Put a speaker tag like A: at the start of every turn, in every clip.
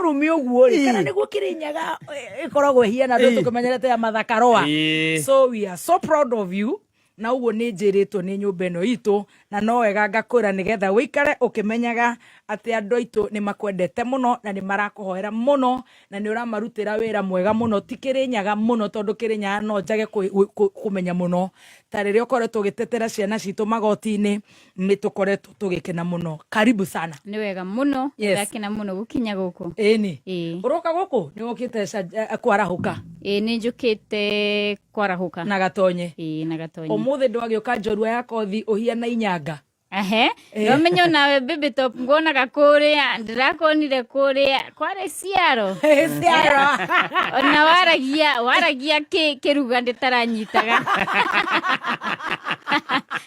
A: Mũrumi ũguo rĩ, kana
B: Ĩĩ.
A: nĩguo Kĩrĩnyaga ĩkoragwo ĩhiana andũ
B: Ĩĩ.
A: tũkĩmenyerete ya Mathakarũa.
B: Ĩĩ.
A: So we are so proud of you, na ũguo nĩ njĩrĩtwo nĩ nyũmba ĩno itũ, na no wega ngakwĩra nĩgetha ũikare ũkĩmenyaga atĩ andũ aitũ nĩ makwendete mũno na nĩ marakũhoera mũno na nĩ ũramarutĩra wĩra mwega mũno. Ti Kĩrĩnyaga mũno, tondũ Kĩrĩnyaga no njage kũmenya mũno, ta rĩrĩa ũkoretwo ũgĩtetera ciana citũ magoti-inĩ, nĩ tũkoretwo tũgĩkena mũno. Karibu sana.
C: Nĩ wega mũno.
A: Yes.
C: Ndakena mũno gũkinya gũkũ.
A: Ĩni.
C: Ĩĩ.
A: Ũroka gũkũ nĩ ũkĩte kwarahũka?
C: Ĩĩ, nĩ njũkĩte kwarahũka.
A: Na Gatonye.
C: Ĩĩ, na Gatonye.
A: Ũmũthĩ ndwagĩũka njorua ya kothi ũhiana inyanga.
C: Ehe, nomenya nawe baby top nguonaga kũrĩa, ndĩrakuonire kũrĩa kwarĩ ciaro.
A: Ciaro.
C: Ona waragia kĩruga ndĩtaranyitaga.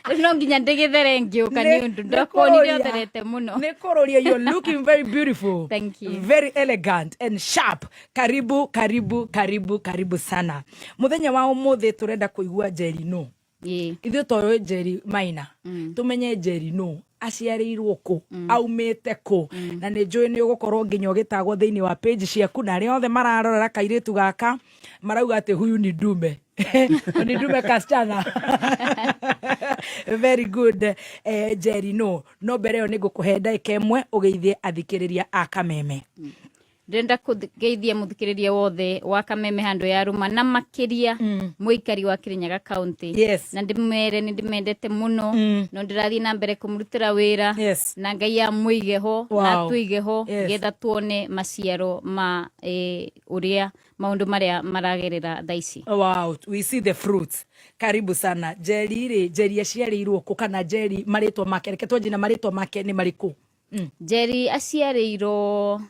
C: Rĩu no nginya ndĩgĩthere ngĩũka nĩ ũndũ ndakuonire ũtherete mũno.
A: Nĩ kũrũria, you're looking very beautiful.
C: Thank you.
A: Very elegant and sharp. Karibu, karibu, karibu, karibu sana. Mũthenya wa ũmũthĩ tũrenda kũigua Njeri no. Ithuĩ toĩ Njeri Maina, tũmenye Njeri no aciarĩirwo kũ, aumĩte kũ, na nĩ njũĩ nĩ ũgũkorwo nginya ũgĩtagwo thĩinĩ wa page ciaku, na arĩa othe mararorera kairĩtu gaka marauga atĩ huyu ni ndume, ni ndume kasichana. Very good. Njeri no mbere ĩyo nĩ ngũkũhe ndagĩka 1 ũgeithie athikĩrĩria a Kameme.
C: Ndĩrenda kũgeithia mũthikĩrĩria wothe wa Kameme handũ ya rũma, na makĩria mũikari wa Kirinyaga County. Na ndĩmere nĩ ndĩmendete mũno, no ndĩrathiĩ na mbere kũmũrutĩra wĩra. Na Ngai amũige ho na atũige ho, getha tuone maciaro ma ũrĩa maũndũ marĩa maragerera thaa ici.
A: Wow, we see the fruits. Karibu sana. Njeri rĩ, Njeri aciarĩirwo kũ, kana Njeri marĩtwa make, reke twanjie na marĩtwa make nĩ marĩkũ?
C: Njeri aciarĩirwo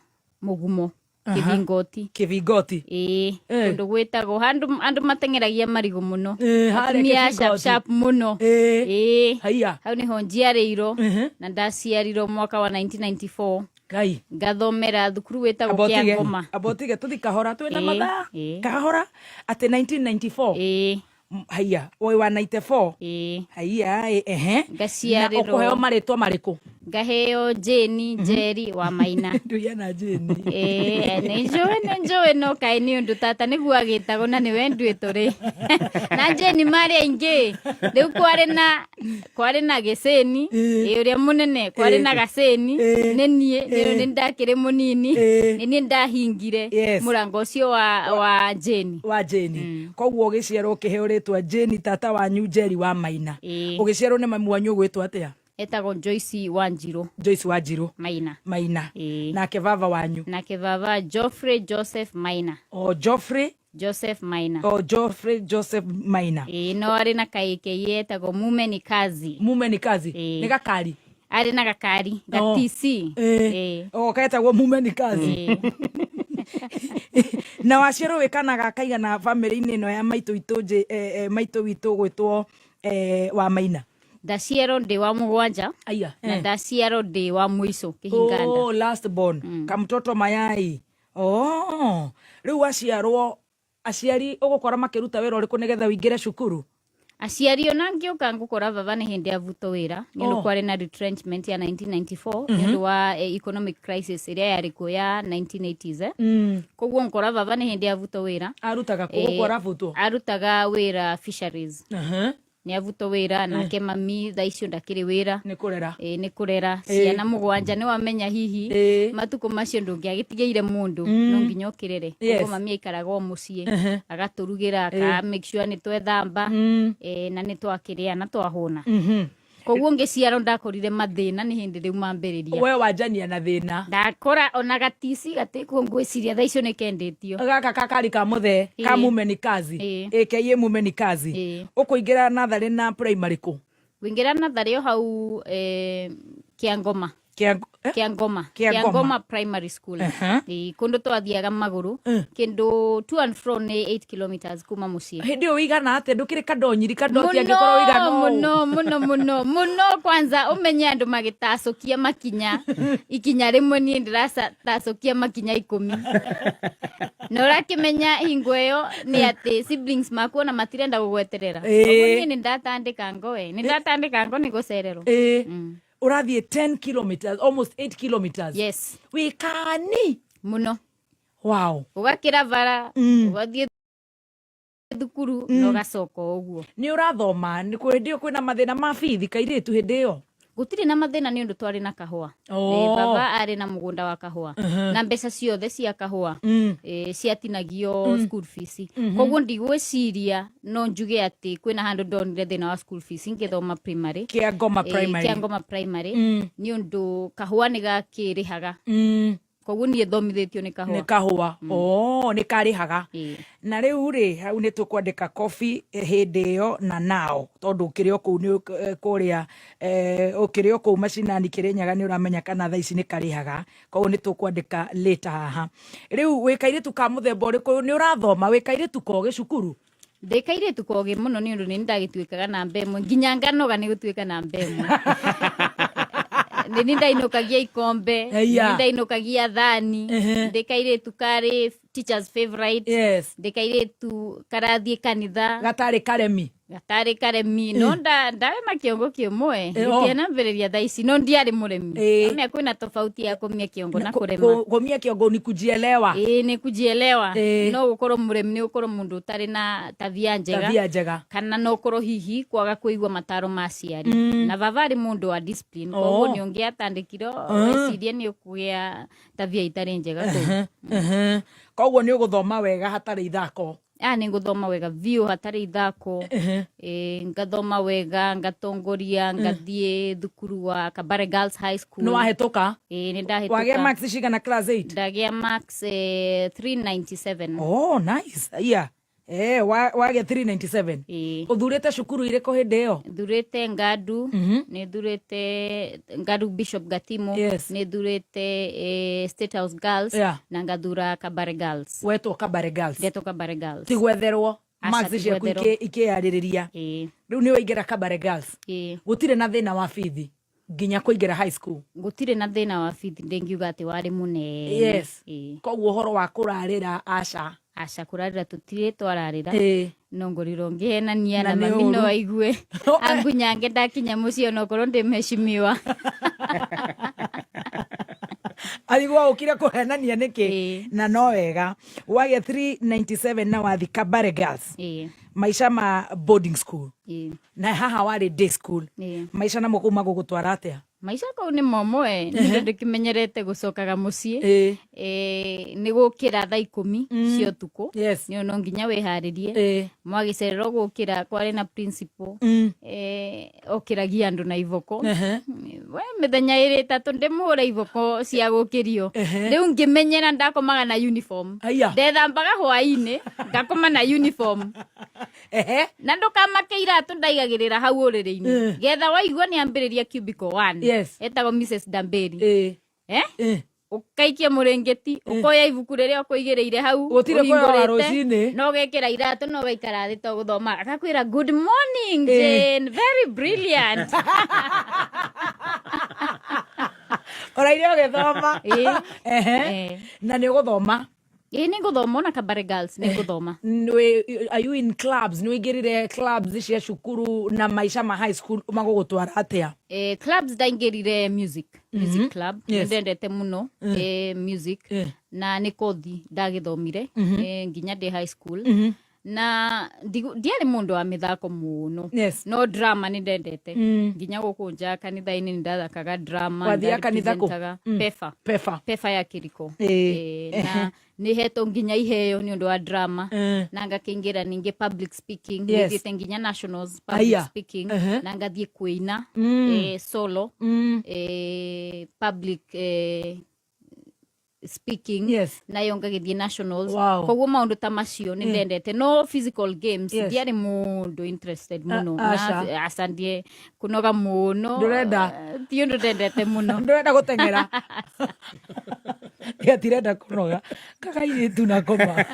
C: Mũgumo, Kĩbingoti.
A: Kĩbingoti.
C: Ĩĩ. Kũndũ gwĩtagwo handũ andũ mateng'eragia marigũ mũno.
A: Harĩa
C: Atumia
A: Kĩbingoti.
C: sharp sharp mũno. Ĩĩ.
A: Haiya.
C: Hau nĩho njiarĩirwo na ndaciarirwo mwaka wa 1994.
A: Ngai.
C: Ngathomera thukuru wĩtagwo
A: Amba ũtige,
C: Kĩangoma.
A: amba ũtige tũthi kahora, twĩna mathaa. Kahora atĩ 1994.
C: Ĩĩ.
A: Haiya, ũĩ wa 94?
C: Ĩĩ.
A: Haiya, ĩ, ehe. Na
C: Ngaciarĩrwo.
A: ũkũheo marĩtwa marĩkũ?
C: Ngaheo Jane Njeri wa Maina.
A: Nduia na Jane.
C: Ĩĩ, nĩ njũĩ, nĩ njũĩ, no kaĩ nĩ ũndũ tata nĩguo agĩtagwo na nĩwe nduĩtwo rĩ. Na Jane marĩ aingĩ. Rĩu kwarĩ na Gĩcĩni, ĩ ũrĩa mũnene, kwarĩ na Gacĩni, nĩ niĩ, nĩ nĩ ndakĩrĩ mũnini, nĩ niĩ ndahingire mũrango ũcio wa Jane.
A: Wa Jane. Koguo ũgĩciarwo ũkĩheo rĩtwa Jane, tata wanyu Njeri wa Maina. Ũgĩciarwo nĩ mami wanyu ũgwĩtwo atĩa?
C: Etagwo Joyce Wanjirũ.
A: Joyce Wanjirũ.
C: Maina.
A: Maina.
C: Ĩĩ.
A: Nake baba wanyu?
C: Nake baba Geoffrey Joseph Maina.
A: O Geoffrey
C: Joseph Maina.
A: O Geoffrey Joseph Maina.
C: Ĩĩ, no arĩ na kaĩkei etagwo Mume ni Kazi.
A: Mume ni Kazi.
C: Ĩĩ.
A: Nĩ gakari?
C: Arĩ na gakari, ga
A: Oh.
C: TC.
A: Ĩĩ.
C: Ĩĩ.
A: O ketagwo Mume ni Kazi.
C: Ĩĩ.
A: Na waciarwo wĩ kana ga kaigana bamĩrĩ-inĩ ĩno ya maitũ witũ maitũ witũ gwĩtwo wa Maina?
C: Ndaciarwo ndĩ wa mũgwanja.
A: Aya,
C: Na
A: eh.
C: ndaciarwo ndĩ wa mũico kĩhinganda.
A: Oh, last born. Kamtoto mayai. Oh, rĩu waciarwo aciari ũgũkora makĩruta wĩra ũrĩkũ nĩgetha ũingĩre cukuru?
C: Aciari ona ngĩũka ngũkora baba nĩ hĩndĩ abutwo wĩra nĩ ũndũ kwarĩ na retrenchment ya 1994 nĩ ũndũ wa economic crisis ĩrĩa yarĩ kuo ya 1980s. Koguo ngora baba nĩ hĩndĩ abutwo wĩra.
A: Arutaga kũ gũkũ arabutwo?
C: Arutaga wĩra fisheries. Nĩ abutwo wĩra, nake mami thaa icio ndakĩrĩ wĩra.
A: Nĩ kũrera.
C: Ĩĩ, nĩ kũrera ciana mũgwanja, nĩ wamenya hihi matukũ macio ndũngĩagĩtigĩire mũndũ, no nginya ũkĩrere. Koguo mami aikaraga o mũciĩ, agatũrugĩra, aka make sure nĩ twethamba, na nĩ twakĩrĩa na twahũna. Koguo ngĩciarwo ndakorire mathĩna nĩ hĩndĩ rĩu mambĩrĩria.
A: We wanjania na thĩna.
C: Ndakora ona gatici gatĩkuo, ngwĩciria thaa icio nĩ kendĩtio.
A: Gaka kakari ka mũthee ka Mume ni Kazi. AKA Mume ni Kazi. Ũkũingĩra natharĩ na primary kũ?
C: Ngũingĩra natharĩ o hau, Kĩangoma.
A: Kĩa, eh?
C: Kĩangoma.
A: Kĩangoma.
C: Kĩangoma Primary School. Ĩĩ, kũndũ twathiaga magũrũ kĩndũ to and fro nĩ 8 kilometers kuma mũciĩ.
A: Hĩndĩ ĩyo ũigana atĩa? Ndũkĩrĩ kadonyiri kadoti angĩkorwo ũigana ũũ?
C: Mũno mũno mũno mũno. Kwanza ũmenye andũ magĩtacũkia makinya ikinya rĩmwe, niĩ ndĩratacũkia makinya 10, na ũrakĩmenya hingo ĩyo nĩ atĩ siblings maku ona matirenda gũgweterera. Koguo niĩ nĩ ndatandĩka ngo, we nĩ ndatandĩka ngo nĩ gũcererwo.
A: Ũrathiĩ 10 kilometers, almost 8 kilometers.
C: Yes.
A: Wĩkani?
C: Mũno.
A: Wow.
C: Ũgakĩra bara, ũgathiĩ thukuru na ũgacoka o ũguo.
A: Nĩ ũrathoma nĩ hĩndĩ ĩyo kwĩna mathĩna ma bithi kairĩtu hĩndĩ ĩyo?
C: Gũtirĩ na mathĩna nĩ ũndũ twarĩ na kahũa. Baba arĩ na mũgũnda wa kahũa na mbeca ciothe cia kahũa ciatinagio school fees. Koguo ndigwĩciria no njuge atĩ kwĩna handũ ndonire thĩna wa school fees ngĩthoma primary.
A: Kĩangoma Primary.
C: Kĩangoma Primary, nĩ ũndũ kahũa nĩ gakĩrĩhaga. Koguo niĩ thomithĩtio nĩ kahũa.
A: Nĩ kahũa. Oh, nĩ karĩhaga. Na rĩu rĩ, hau nĩ tũkwandĩka kobi hĩndĩ ĩyo na nao, tondũ ũkĩrĩ o kũu nĩ kũrĩa, ũkĩrĩ o kũu macinani Kĩrĩnyaga nĩ ũramenya kana thaa ici nĩ karĩhaga. Koguo nĩ tũkwandĩka later haha. Rĩu wĩ kairĩtu ka mũthemba ũrĩkũ? Nĩ ũrathoma? Wĩ kairĩtu kogĩ cukuru?
C: Ndĩ kairĩtu kogĩ mũno nĩ ũndũ nĩ ndagĩtuĩkaga namba ĩmwe nginya nganoga nĩ gũtuĩka namba ĩmwe. Nĩ niĩ ndainũkagia ikombe, nĩ niĩ ndainũkagia thani, ndĩ kairĩtu karĩ teacher's favorite, ndĩ kairĩtu karathiĩ kanitha.
A: Gatarĩ karemi.
C: Gatarĩ karemi, no ndarema kĩongo kĩmwe. Gĩtianambĩrĩria thaa ici, no ndiarĩ mũremi. Amenya kwĩna tofauti ya kũmia kĩongo na kũrema.
A: Kũmia kĩongo ni kujielewa.
C: Ĩĩ, nĩ kujielewa. No gũkorwo mũremi nĩ gũkorwo mũndũ ũtarĩ na tabia njega.
A: Tabia njega.
C: Kana no ũkorwo hihi kwaga kũigua mataro ma aciari. Na baba arĩ mũndũ wa discipline, koguo nĩ ũngĩatandĩkirwo wecirie nĩ ũkũgĩa tabia itarĩ njega kũu.
A: Koguo nĩ ũgũthoma wega hatarĩ ithako.
C: Aya nĩ ngũthoma wega biũ hatarĩ ithako. Ngathoma wega, ngatongoria, ngathiĩ thukuru wa Kabare Girls High School.
A: Nĩ wahĩtũka?
C: Ĩĩ, nĩ ndahĩtũka.
A: Wagĩa marks cigana class 8?
C: Ndagĩa marks 397.
A: Oh, nice. Yeah. Wagĩa 397.
C: Ĩĩ.
A: Ũthurĩte cukuru irĩkũ hĩndĩ ĩyo?
C: Thurĩte Ngadu, nĩ thurĩte Ngadu Bishop Gatimo, nĩ thurĩte State House Girls, na ngathura Kabare Girls.
A: Wetwo Kabare Girls.
C: Ngetwo Kabare Girls.
A: Ti gwetherwo.
C: Aca,
A: Marks
C: ti
A: ciaku
C: gwetherwo.
A: Ikĩyarĩrĩria. Rĩu nĩ waingĩra Kabare Girls. Gũtirĩ na thĩna wa bithi nginya kũingĩra high school.
C: Gũtirĩ na thĩna wa bithi ndingiuga atĩ warĩ mũnene.
A: Koguo ũhoro wa kũrarĩra aca.
C: Aca, kũrarĩra tũtirĩ twararĩra. No ngorirwo ngĩhenania
A: Na
C: na
A: nĩ
C: mami no
A: ũru.
C: aigue. Angunyange ndakinya mũciĩ onokorwo ndĩ mheshimiwa.
A: Arigwo ũkire kũhenania nĩkĩ? Na no wega. Wagĩa 397 na wathi Kabare Girls. Maica ma boarding school. Na haha warĩ day school. Maica namo kũu magũgũtwara atĩa?
C: Maica kũu nĩ momoe, nĩ ndĩkĩmenyerete gũcokaga mũciĩ. Nĩ gũkĩra thaa 10 cia ũtukũ. Nĩ no nginya wĩharĩrie. Mwagĩcererwo gũkĩra kwarĩ na principal. Okĩragia andũ na iboko. We mĩthenya ĩrĩ ĩtatũ ndĩmũhũre iboko cia gũkĩrio. Rĩu ngĩmenyera ndakomaga na uniform. Ndethambaga hwaĩ-inĩ ngakoma na uniform. Na ndũkamake iratũ ndaigagĩrĩra hau ũrĩrĩ-inĩ. Getha waigua nĩ ambĩrĩria cubicle 1. Etagwo Mrs Damberi. Ũkaikia mũrĩngĩti, ũkoya ibuku rĩrĩa ũkũigĩrĩire hau,
A: Gũtirĩ kũrora
C: ũhingũrĩte,
A: rũcinĩ.
C: na ũgekĩra iratũ na ũgaikara thĩ to gũthoma. Agakwĩra good morning Jane, very brilliant.
A: Ũraire ũgĩthoma. Na nĩ ũgũthoma?
C: Ĩĩ, nĩ ngũthoma ona Kabare Girls nĩ ngũthoma.
A: Are you in clubs? Nĩ ũingĩrire clubs cia cukuru na maica ma high school magũgũtwara atĩa?
C: Clubs ndaingĩrire music, music club. Nĩ ndendete mũno, music. Na nĩ kothi ndagĩthomire, nginya ndĩ high school. Na ndiarĩ mũndũ wa mĩthako mũno. No drama nĩ ndendete. Nginya gũkũ nja kanitha-inĩ nĩ ndathakaga drama,
A: Wathiaga kanitha kũ?
C: ndarepresentaga Pefa.
A: Pefa.
C: Pefa ya Kĩriko. Na nĩ hetwo nginya iheo nĩ ũndũ wa drama. Na ngakĩingĩra ningĩ public speaking. Nĩthiĩte nginya nationals public speaking. Na ngathiĩ kũina, solo, public, speaking. Nayo ngagĩthiĩ nationals. Koguo maũndũ ta macio nĩ ndendete. No physical games ndiarĩ mũndũ interested mũno.
A: Aca.
C: Na aca, ndie kũnoga mũno.
A: Ndũrenda?
C: Ti ũndũ ndendete mũno.
A: Ndũrenda gũteng'era? Gatirenda kũnoga. Kakairĩtu na koma.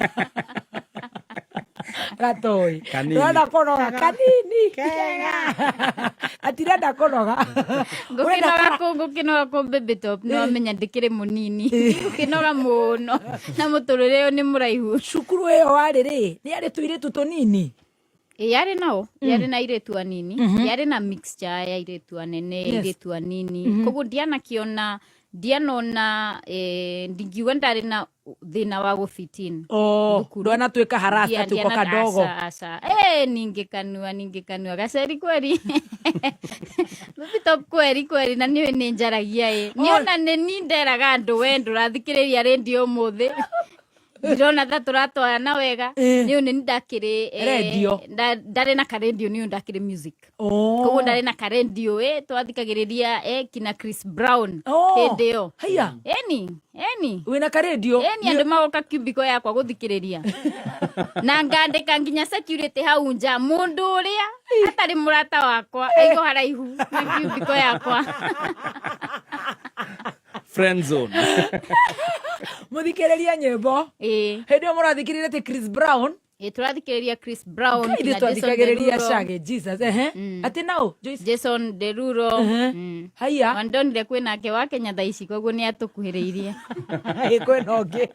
A: Gatoi.
B: Kanini.
A: Ndũrenda kũnoga kanini. Kega. Atirenda kũnoga.
C: Ngũkĩnoga kũ, ngũkĩnoga kũ baby top, no amenya ndĩkĩrĩ mũnini. Ngũkĩnoga mũno. Na mũtũrĩre ũyũ nĩ mũraihu.
A: Cukuru ĩyo warĩ rĩ, nĩ yarĩ tũirĩtu tũnini?
C: Ĩ, yarĩ nao, yarĩ na airĩtu anini, yarĩ na mixture ya airĩtu anene, airĩtu anini. Koguo ndianakĩona Ndianona ndingiuga ndari na thina wa gufitin.
A: Oh,
C: Thukuru.
A: ndwanatuĩka harasa
C: Ndia-
A: tuko
C: ndiana-
A: kadogo.
C: Aca, aca. Ningĩkanua ningĩkanua gaceri kweri. Baby top kweri kweri, na niĩ nĩ njaragia ĩ. Niĩ ona nĩ ni nderaga andũ, we ndũrathikĩrĩria rĩndiũ ũmũthĩ, ndirona ta tũratwarana wega. Nĩ nĩ ndakĩrĩ
A: Rendio.
C: Ndarĩ na karendio, nĩ ndakĩrĩ music.
A: Oh.
C: Koguo ndarĩ na karendio twathikagĩrĩria kina Chris Brown
A: Oh.
C: hĩndĩ ĩyo.
A: Haiya.
C: Eni eni.
A: Wĩna karendio?
C: Eni, andå magoka cubicle yakwa guthikiriria na ngandika nginya security hau nja, mundu uria atari murata wakwa aigo haraihu na cubicle yakwa.
B: Friend zone.
A: Mũthikĩrĩria nyĩmbo.
C: Ĩĩ.
A: Hĩndĩ ĩyo mũrathikĩrĩria atĩ Chris Brown?
C: Ĩĩ, tũrathikĩrĩria Chris Brown.
A: Ithuĩ
C: na Jason
A: twathikagĩrĩria
C: Derulo.
A: Shaggy Jesus. Ehe, atĩ nao Joyce.
C: Jason Derulo.
A: Haiya.
C: Wandonire kwĩ nake wa Kenya thaa ici, koguo nĩ atũkuhĩrĩirie.
A: Ĩ, kwĩna ũngĩ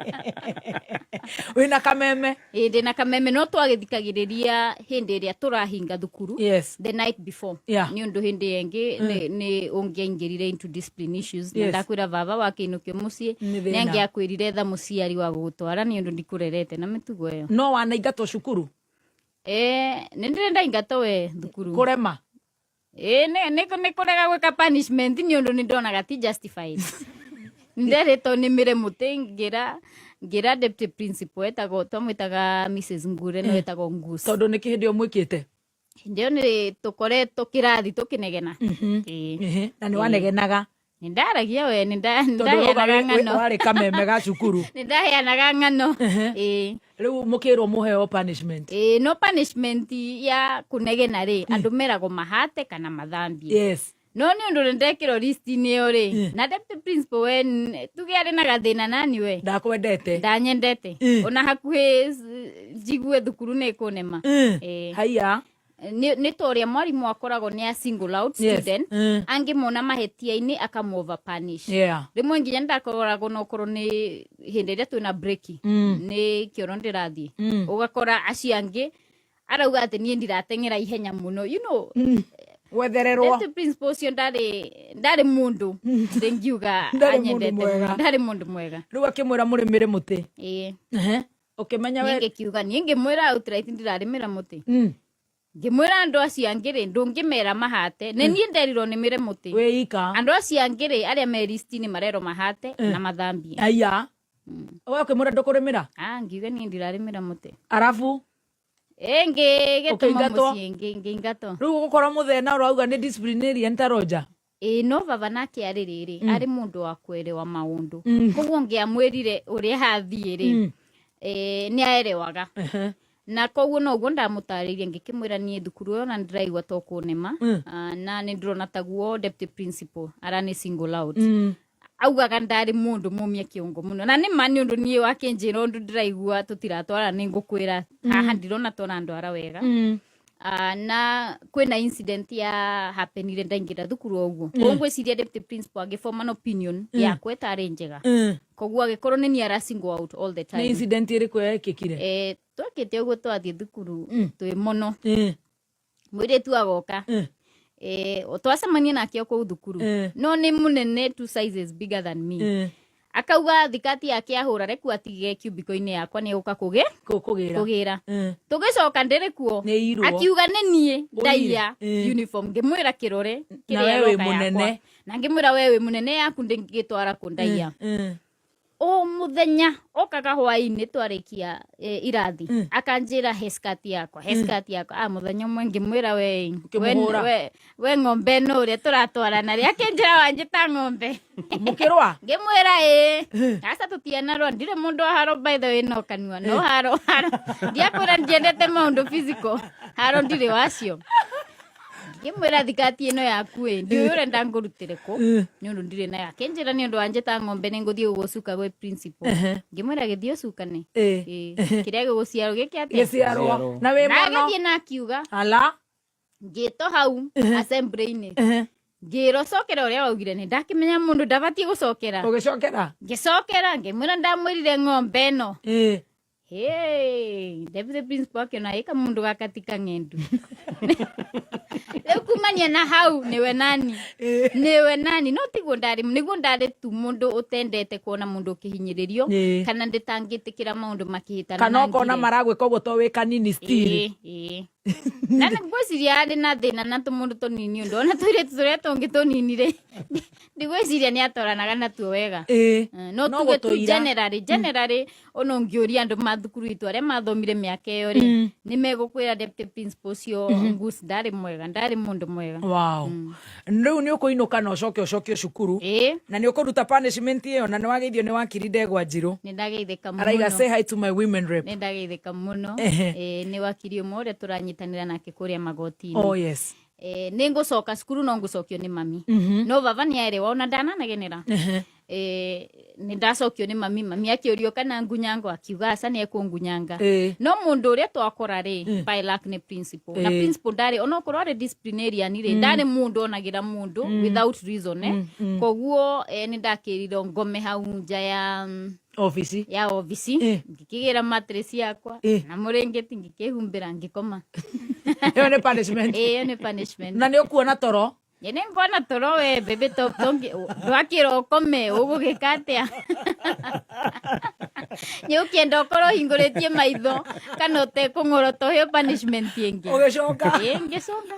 A: wĩna kameme?
C: Ĩĩ, ndĩ na kameme, no twagĩthikagĩrĩria hĩndĩ ĩrĩa tũrahinga thukuru, the night before, nĩ ũndũ hĩndĩ ĩngĩ nĩ ũngĩaingĩrire into discipline issues na ndakwĩra baba wakĩinũkio mũciĩ
A: Nĩ
C: nĩ
A: thĩna.
C: angĩakwĩrire etha mũciari wa gũgũtwara, nĩ ũndũ ndikũrerete na mĩtugo ĩyo.
A: No wanaingatwo cukuru?
C: Nĩ ndĩrĩ ndaingatwo we thukuru.
A: Kũrema?
C: Ĩ, nĩ kũrega gwĩka punishment, nĩ ũndũ nĩ ndonaga ti justified. Nderĩtwo nĩmĩre mũtĩ, ngĩra deputy principal etagwo, twamwĩtaga Mrs Ngure, no etagwo Ngus.
A: Tondũ nĩ kĩ hĩndĩ ĩyo mwĩkĩte?
C: Hĩndĩ ĩyo nĩ tũkoretwo kĩrathi tũkĩnegena. Ĩĩ.
A: Ehe, na nĩ wanegenaga?
C: Nĩ ndaragia we, nĩ
A: Tondũ ũrauga
C: ndaheanaga ng'ano.
A: warĩ kameme ga cukuru.
C: Nĩ ndaheanaga ng'ano. Ĩĩ.
A: Rĩu mũkĩrwo mũheo punishment?
C: Ĩĩ, no punishment ya kũnegena rĩ, andũ meragwo mahate kana mathambie. No nĩ ũndũ nĩ ndekĩrwo list-inĩ ĩyo rĩ, na deputy principal we tuge arĩ na gathĩna nani we.
A: Ndakwendete.
C: Ndanyendete. Ona hakuhĩ njigue thukuru nĩ ĩkũnema. Ĩĩ.
A: Haiya.
C: Nĩ ta ũrĩa mwarimũ akoragwo nĩ a single out student, angĩmona mahĩtia-inĩ akamu over punish. Rĩmwe nginya nĩndakoragwo na okorwo nĩ hĩndĩ ĩrĩa twĩna break, nĩ kĩoro ndĩrathiĩ, ũgakora acio angĩ arauga atĩ niĩ ndirateng'era ihenya mũno.
A: Wethererwo.
C: Deputy principal ũcio ndarĩ mũndũ ndĩngiuga
A: Ndarĩ mũndũ
C: anyendete
A: mwega.
C: mũno. Ndarĩ mũndũ mwega.
A: Rĩu akĩmwĩra mũrĩmĩre mũtĩ?
C: Ĩĩ.
A: Ehe. Ũkĩmenya
C: Niĩ
A: we
C: ngĩkiuga, niĩ ngĩmwĩra outright ndirarĩmĩra mũtĩ. Ngĩmwĩra andũ acio angĩ rĩ, ndũngĩmera mahate, nĩ niĩ nderirwo nĩmĩre mũtĩ.
A: Wĩ ika.
C: Andũ acio angĩ rĩ, arĩa me list-inĩ marerwo mahate na mathambie.
A: Aya, we ũkĩmwĩra ndũkũrĩmĩra?
C: Ah, ngiuga niĩ ndirarĩmĩra mũtĩ.
A: Arabu?
C: Ĩ, ngĩgĩtũma
A: Ũkĩingatwo?
C: mũciĩ, ngĩingatwo.
A: Rĩu ũgũkorwo mũthena ũrauga nĩ disciplinarian ta Roger.
C: Ĩ, no baba nake arĩ rĩrĩ, arĩ mũndũ wa kwerewa maũndũ, koguo ngĩamwĩrire ũrĩa hathiĩ rĩ, nĩ aerewaga, na koguo noguo ndamũtarĩirie, ngĩkĩmwĩra niĩ thukuru ĩyo na ndĩraigua to kũnema. Ah, na nĩ ndĩrona taguo deputy principal arani single out, augaga ndarĩ mũndũ mũmia kĩongo mũno, na nĩ ma, nĩ ũndũ niĩ wakĩnjĩra ũndũ ndĩraigua tũtiratwara, nĩ ngũkwĩra haha ndirona tũrandwara wega. Na kwĩna incident ya happenire ndaingĩra thukuru o ũguo. Koguo ngwĩciria deputy principal agĩform an opinion yakwa ĩtarĩ njega, koguo agĩkorwo nĩ niĩ ara single out all the
A: Nĩ
C: time.
A: Incident ĩrĩkũ yekĩkire?
C: Twekĩte ũguo, twathiĩ thukuru twĩ mũno, mũirĩtu agoka, twacemania nake o kũu thukuru, no nĩ mũnene, two sizes bigger than me. Akauga thikati yake ahũra reku atige cubicle-inĩ yakwa, nĩ egũka kũgĩ
A: Kũgĩra.
C: Kũgĩra. Tũgĩcoka ndĩrĩ kuo,
A: Nĩ irwo.
C: Akiuga nĩ niĩ ndaiya uniform. Ngĩmwĩra kĩrore
A: Na
C: kĩrĩa
A: we wĩ
C: roka yakwa.
A: mũnene.
C: Na ngĩmwĩra we wĩ mũnene, yaku ndĩngĩtwara kũ ndaiya. O mũthenya okaga hwaĩ-inĩ twarĩkia irathi, akanjĩra he skirt yakwa, he skirt yakwa. Ah, mũthenya ũmwe ngĩmwĩra we,
A: Ũkĩmũhũra.
C: we ng'ombe ĩno ũrĩa tũratwarana rĩ, akĩnjĩra wanjĩta ng'ombe.
A: Mũkĩrũa?
C: Ngĩmwĩra ĩ, aca, tũtianarũa, ndirĩ mũndũ wa haro, by the way, no kanua no haro, haro ndiakwĩra ndiendete maũndũ physical, haro ndirĩ wacio. Ngĩmwĩra thikati ĩno yaku ĩ, ndiũĩ ũrenda ngũrutĩre kũ, nĩ ũndũ ndirĩ nayo. Akĩnjĩra nĩ ũndũ wanjĩta ng'ombe nĩ ngũthiĩ gũgũcuka gwĩ principal. Ngĩmwĩra gĩthiĩ ũcukane. Ĩ, kĩrĩa gĩgũciarwo gĩke atĩa?
A: Gĩciarwo.
B: Gĩciarwo.
A: Na wĩ
C: Na
A: mũno.
C: agĩthiĩ na akiuga.
A: Ala.
C: Ngĩtwo hau assembly-inĩ, ngĩrwo cokera ũrĩa waugire. Nĩ ndakĩmenya mũndũ ndabatiĩ gũcokera.
A: Ũgĩcokera?
C: Ngĩcokera, ngĩmwĩra ndamwĩrire ng'ombe ĩno. Hey, deputy principal akĩona ĩka mũndũ gaka ti kang'endu. Rĩu kumania na hau nĩwe nani, nĩwe nani. No tiguo ndarĩ, nĩguo ndarĩ tu mũndũ ũtendete kuona mũndũ ũkĩhinyĩrĩrio kana ndĩtangĩtĩkĩra maũndũ makĩhĩtana.
A: Kana
C: na
A: ũkona
C: ngire.
A: Maragwĩka ũguo to wĩ kanini still.
C: Ĩĩ, ĩĩ. Na nĩ ngwĩciria arĩ na thĩna na tũmũndũ tũnini, ũndũ ona tũirĩtu tũrĩa tũngĩ tũnini rĩ, ndigwĩciria nĩ atoranaga natuo wega. No
A: No
C: tuge tu
A: gũtũira.
C: Generally ona ũngĩũria andũ ma thukuru itũ arĩa mathomire mĩaka ĩyo rĩ, nĩ megũkwĩra deputy principal ũcio Ngus ndarĩ mwega, ndarĩ mũndũ mwega.
A: Wow, rĩu nĩ ũkũinũka na ũcoke ũcokio cukuru na nĩ ũkũruta punishment ĩyo, na nĩ wageithio nĩ wakiri Ndegwa Njirũ.
C: Nĩ ndageithĩka
A: Araiga
C: mũno.
A: say hi to my women rep.
C: Nĩ ndageithĩka mũno. Nĩ wakiri ũmwe ũrĩa tũranyitanĩra nake kũrĩa magoti-inĩ.
A: Oh yes.
C: Nĩ ngũcoka cukuru, no ngũcokio nĩ mami, no baba nĩ aerewa ona ndananagenera. Nĩ ndacokio nĩ mami, mami akĩũrio kana ngunyango, akiuga aca, nĩ ekũngunyanga. No mũndũ ũrĩa twakora rĩ, by luck nĩ principal, na principal ndarĩ, onokorwo arĩ disciplinarian rĩ, ndarĩ mũndũ onagĩra mũndũ without reason, eh. Koguo nĩ ndakĩrirwo ngome hau nja ya
A: obici
C: ya obici. Ngĩkĩgĩra mattress yakwa na mũrĩngĩti, ngĩkĩhumbĩra, ngĩkoma.
A: Ĩyo nĩ punishment.
C: Ĩyo nĩ punishment.
A: Na nĩ ũkuona toro?
C: Ĩ, nĩ ngona toro we bebe, to ndwakĩrwo ũkome, ũgũgĩka atĩa? Nĩ ũkĩenda ũkorwo ũhingũrĩtie maitho kana ũtekũng'orota ũheo punishment ĩngĩ.
A: Ũgĩcoka?
C: Ĩ, ngĩcoka.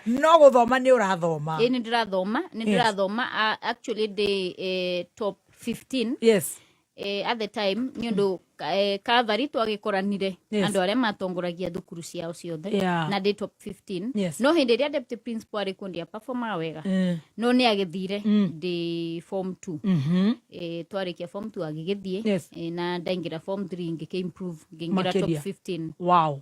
A: No gũthoma nĩ ũrathoma?
C: Ĩ, nĩ ndĩrathoma, nĩ ndĩrathoma. Actually ndĩ top 15 at the time, nĩ ũndũ Calvary twagĩkoranire andũ arĩa matongoragia thukuru ciao ciothe na ndĩ top 15. No hĩndĩ ĩrĩa deputy principal arĩ kuo ndiaperformaga wega, no nĩ agĩthire ndĩ form 2. Twarĩkia form 2 agĩgĩthiĩ. Na ndaingĩra form 3 ngĩkĩ improve, ngĩingĩra top
A: Makĩria.
C: 15.
A: Wow.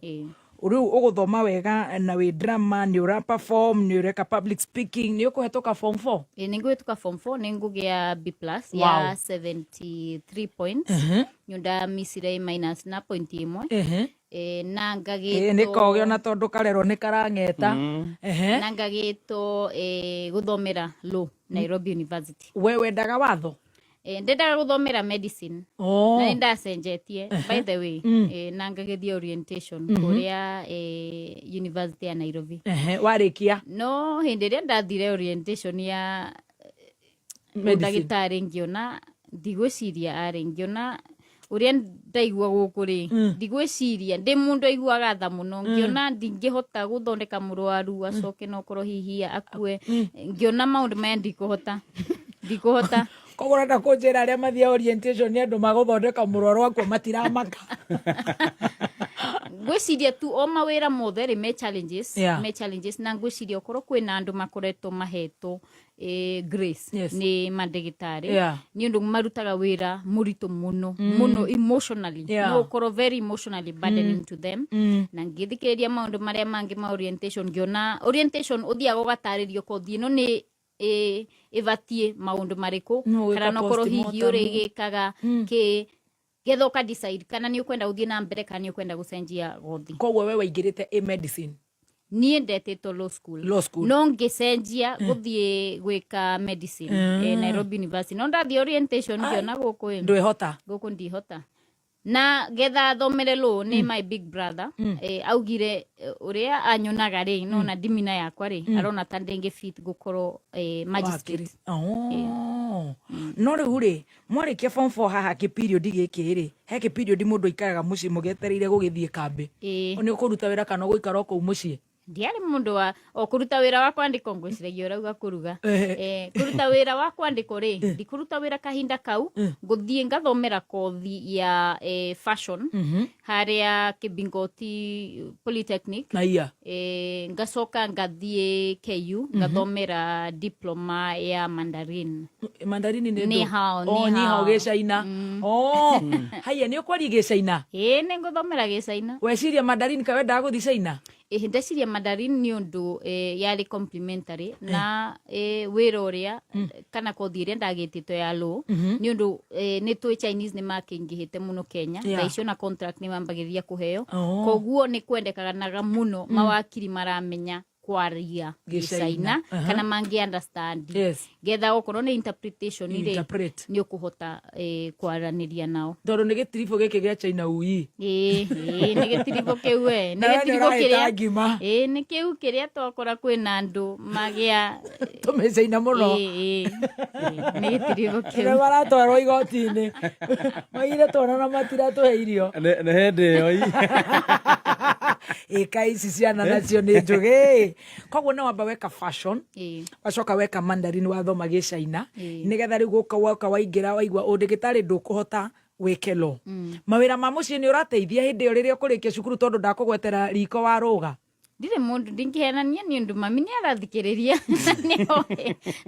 A: Rĩu ũgũthoma wega na wĩ drama, nĩ ũra perform, nĩ ũreka public speaking, nĩ ũkũhetũka form 4?
C: Ĩ, nĩ ngũhĩtũka form 4, nĩ ngũgĩa B plus ya 73 points, nĩ ndamisire A minus na point ĩmwe. Na
A: Ĩ, nĩ koge
C: ngagĩtwo
A: ona tondũ karerwo nĩ karang'eta.
C: Na ngagĩtwo gũthomera law Nairobi University.
A: We wendaga watho?
C: Ndendaga gũthomera medicine. Na nĩ ndacenjetie, by the way. Na ngagĩthiĩ orientation kũrĩa University ya Nairobi.
A: Warĩkia?
C: No hĩndĩ ĩrĩa ndathire orientation ya
A: Medicine.
C: Ndagĩtarĩ, ngĩona ndigwĩciria arĩ, ngĩona ũrĩa ndaigua gũkũ rĩ, ndigwĩciria ndĩ mũndũ aiguaga tha mũno, ngĩona ndingĩhota gũthondeka mũrwaru acoke no korwo hihi akue. Ngĩona maũndũ maya ndikũhota, ndikũhota.
A: Koguo ũrenda kũnjĩra arĩa mathiaga orientation nĩ andũ magũthondeka mũrwaru akua matiramaka?
C: Ngwĩciria tu o mawĩra mothe rĩ me challenges. Me challenges, na ngwĩciria okorwo kwĩna andũ makoretwo mahetwo grace nĩ mandagĩtarĩ, nĩ ũndũ marutaga wĩra mũritũ mũno mũno emotionally. No ũkorwo very emotionally burdening to them. Na ngĩthikĩrĩria maũndũ marĩa mangĩ ma orientation, ngĩona orientation ũthiaga ũgatarĩrio kothi ĩno nĩ ĩbatiĩ maũndũ marĩkũ,
A: No gwĩka
C: kana nokorwo hihi
A: postmortem.
C: ũrĩgĩkaga kĩ, getha ũka decide kana nĩ ũkwenda gũthiĩ na mbere kana nĩ ũkwenda gũcenjia gothi.
A: Koguo we waingĩrĩte a medicine?
C: Niĩ ndetĩtwo law school.
A: Law school.
C: No ngĩcenjia gũthiĩ gwĩka medicine Nairobi University, no ndathiĩ orientation ngĩona gũkũ ĩ,
A: Ndwĩhota.
C: Gũkũ ndihota, na getha thomere law nĩ my big brother augire ũrĩa anyonaga rĩ, nona ndimina yakwa rĩ, arona ta ndĩngĩ fit gũkorwo magistrate.
A: Wakiri. Oh. No rĩu rĩ, mwarĩkia form 4 haha, kĩperiod gĩkĩ rĩ, he kĩperiod mũndũ aikaraga mũciĩ mũgetereire gũgĩthiĩ kambĩ? Nĩ ũkũruta wĩra kana ũgũikara o kũu mũciĩ?
C: Ndiarĩ mũndũ wa o kũruta wĩra wa kwandĩkwo, ngwĩciragia ũrauga kũruga. Kũruta wĩra wa kwandĩkwo rĩ, ndikũruta wĩra kahinda kau, ngũthiĩ ngathomera kothi ya fashion harĩa Kĩbingoti Polytechnic.
A: Na iya.
C: Ngacoka ngathiĩ KU ngathomera diploma ya Mandarin.
A: Mandarini nĩ
C: Ni
A: ndũ?
C: hao,
A: Oh,
C: ni
A: ni hao
C: hao.
A: Gĩcaina. Oh, haya, nĩ ũkwaria Gĩcaina?
C: Ĩĩ, nĩ ngũthomera Gĩcaina.
A: Weciria Mandarin ka wendaga gũthiĩ Caina?
C: Ĩhĩ, ndeciria Mandarin nĩ ũndũ yarĩ complementary na wĩra ũrĩa kana kothi ĩrĩa ndagĩtĩtwo ya law, nĩ ũndũ nĩ tũĩ Chinese nĩ makĩingĩhĩte mũno Kenya. Thaa icio na contract nĩ mambagĩrĩria kũheo. Koguo nĩ kwendekanaga mũno mawakiri maramenya. Kwaria
A: Gĩcaina.
C: Gĩcaina kana mangĩ understand getha okorwo nĩ interpretation rĩ,
A: Interpret.
C: Nĩ ũkũhota kwaranĩria nao.
A: Tondũ nĩ gĩtiribũ gĩkĩ gĩa China ui.
C: Ĩĩ, nĩ gĩtiribũ kĩu we, nĩ
A: Na we nĩ
C: gĩtiribũ
A: ũrahĩta
C: kĩrĩa
A: ngima.
C: Ĩĩ, nĩ kĩu kĩrĩa twakora kwĩna andũ magĩa
A: Tũmĩcaina mũno.
C: Ĩĩ, nĩ gĩtiribũ
A: Nĩ
C: kĩu.
A: Maratwarwo igoti-inĩ maigire twana na matiratũhe irio.
B: Nĩ hĩndĩ ĩyo ii.
A: Ĩka ici ciana nacio nĩ njũgĩ, koguo nĩ wamba weka fashion, wacoka weka Mandarin, wathoma Gĩcaina, nĩgetha rĩu gũka woka waingĩra waigua ũndĩgĩtarĩ ndũkũhota wĩke law. Mawĩra ma mũciĩ nĩ ũrateithia hĩndĩ ĩyo rĩrĩa ũkũrĩkia cukuru, tondũ ndakũgwetera riko warũga?
C: Ndirĩ mũndũ ndingĩhenania nĩ ũndũ mami nĩ arathikĩrĩria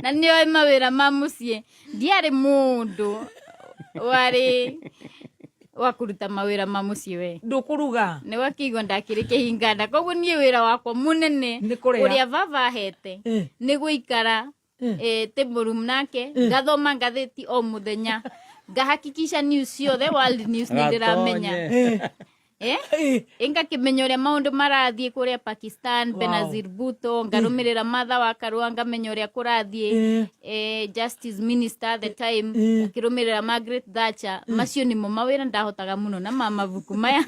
C: na nĩoĩ mawĩra ma mũciĩ. Ndiarĩ mũndũ warĩ wa kũruta mawĩra ma mũciĩ we.
A: Ndũkũruga?
C: Nĩ wakĩigua ndakĩrĩ kĩhinganda, koguo niĩ wĩra wakwa mũnene
A: Nĩ kũrĩa.
C: Ũrĩa baba ahete nĩ gũikara table room nake ngathoma ngathĩti o mũthenya, ngahakikisha news ciothe, world news nĩ ndĩramenya.
B: Gatonye.
C: Ngakĩmenya ũrĩa maũndũ marathiĩ kũrĩa Pakistan, Benazir Bhutto, ngarũmĩrĩra Martha wa Karua, ngamenya ũrĩa kũrathiĩ, justice minister at the time, ngakĩrũmĩrĩra Margaret Thatcher. Macio nĩmo mawĩra ndahotaga mũno na ma mabuku maya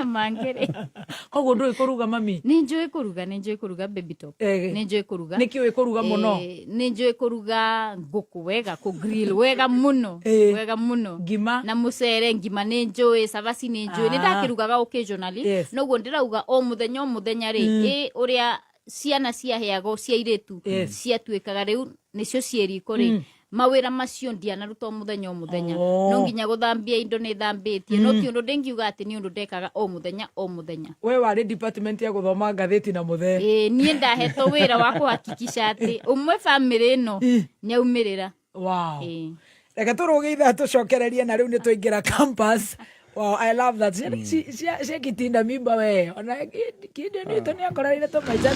C: mangĩ rĩ.
A: Koguo ndũĩ kũruga, mami?
C: Nĩ njũĩ kũruga, nĩ njũĩ kũruga, baby top. Nĩ njũĩ kũruga.
A: Nĩkĩ ũĩ kũruga mũno?
C: Nĩ njũĩ kũruga ngũkũ wega, kũ grill wega mũno. Wega mũno.
A: Ngima?
C: Na mũcere, ngima nĩ njũĩ, cabaci nĩ njũĩ, nĩ ndakĩrugaga occasionally. Noguo ndĩrauga o mũthenya o mũthenya rĩ, ĩ ũrĩa ciana ciaheagwo cia airĩtu ciatuĩkaga rĩu nĩcio ciĩ riko rĩ, mawĩra macio ndianaruta o mũthenya o mũthenya. No nginya gũthambia indo nĩ thambĩtie, no ti ũndũ ndĩngiuga atĩ nĩ ũndũ ndekaga o mũthenya o mũthenya.
A: We warĩ department ya gũthoma ngathĩti na mũthee.
C: Ĩĩ, niĩ ndahetwo wĩra wa kũhakikisha atĩ ũmwe bamĩrĩ ĩno nĩ aumĩrĩra. Ĩĩ.
A: Reke tũrũge ithaa tũcokererie na rĩu nĩ twaingĩra campus. Wow, I love that. Ciana ici cia kitinda mimba we ona kĩndĩ nĩ nĩ akorereire tũmaica.